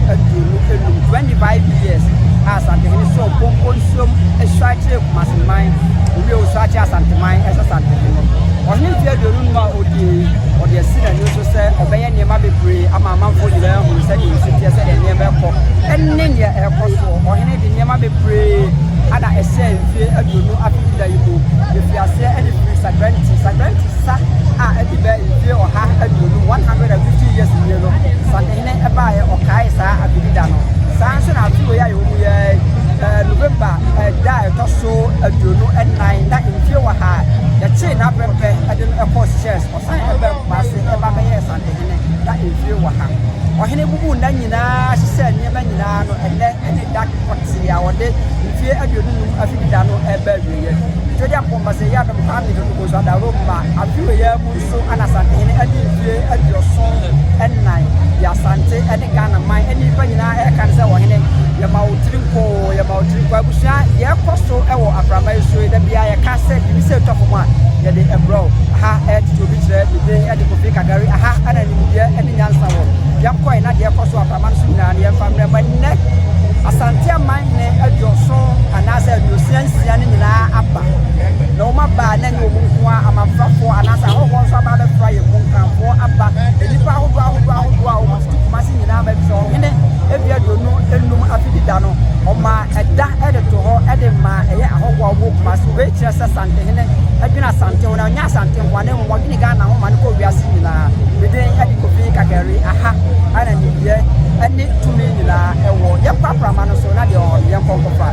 25, 25 years, a Asantehene sɔɔ Pompo nsuom asua kyerɛɛ Kumaseman, owie osua kyerɛ Asanteman ɛsɛ Asantehene. Ɔhene mfeɛ 25 a ɔdie yi, ɔde asi n'ani so sɛ ɔbɛyɛ nneɛma bebree ama amanfoɔ nyinaa ahunu sɛdeɛ ɛsi teɛ, sɛdeɛ nneɛma ɛkɔ ɛne neɛ ɛkɔ soɔ. Ɔhene de nneɛma bebree ana ɛhyɛ mfeɛ 20 afe dida yi mu. Yɛfi aseɛ ɛde firi Sagranti, Sagranti sa a ɛde bɛ mfeɛ 120, 150 years nie no, Santehene ɛbaeɛ ɔkae saa afe dida no. Saa nso na afe wei a yɛwɔ mu yɛ November ɛda a ɛtɔ so 24 na mfeɛ 100 a yɛkyee n'aprɛmpɛ ɛde no ɛkɔɔ Seychelles, ɔsan ɛbɛ Kumase ɛba bɛyɛɛ Santehene na mfeɛ 100. Ɔhene bubu nna nyinaa hyehyɛ nneɛma nyinaa no, ɛnɛ ɛne da pɔtee a wɔde mfeɛ 25 afe dida no ɛbɛ awieɛ. Twɛdi ampɔmbasɛ yɛ adom Kwame Dodogo so adaro ma afe wei yɛ mu nso ana Asantehene adi mfeɛ 74 de Asante ɛne Ghana man ɛne nnipa nyinaa ɛka no sɛ ɔhene, yɛma wo tiri nkoo, yɛma wo tiri nkoo. Abusua, deɛ ɛkɔ so ɛwɔ aprama yi so yi, da biara yɛka sɛ biribi sɛ ɛtɔ fam a yɛde ɛbrɛw aha ɛtete obi kyerɛ ne din ɛde Kofi Kagari aha ɛna nimdeɛ ɛne nyansa wɔ. Yɛnkɔe na deɛ ɛkɔ so aprama no so nyinaa no yɛmfa mmerɛ mo. Ɛnnɛ Asante aman ne 70 anaasɛ 66 no nyinaa aba, na wɔn aba a na nyɛ wɔn nko a, amanfrafoɔ anaasɛ ahɔhoɔ nso aba abɛfra yɛn mu, Nkranfoɔ aba, nnipa ahodoɔ ahodoɔ ahodoɔ a wɔn tete Kumase nyinaa aba bi sɛ ɔhene ebi 25 afe dida no ɔma ɛda ɛde to hɔ ɛde ma ɛyɛ ahɔhoɔ a wɔwɔ Kumase. Wei kyerɛ sɛ Santehene ɛdwene Asante ho na ɔnyɛ Asante nko a, na mmom ɔdwene Ghana ho ma no kɔ wiase nyinaa. Meden ɛde Kofi Kagari aha, ɛna nimdeɛ ɛne tumi nyinaa ɛwɔ. Yɛnkɔ aprama no so na deɛ ɔwɔ no yɛnkɔ nkɔfa.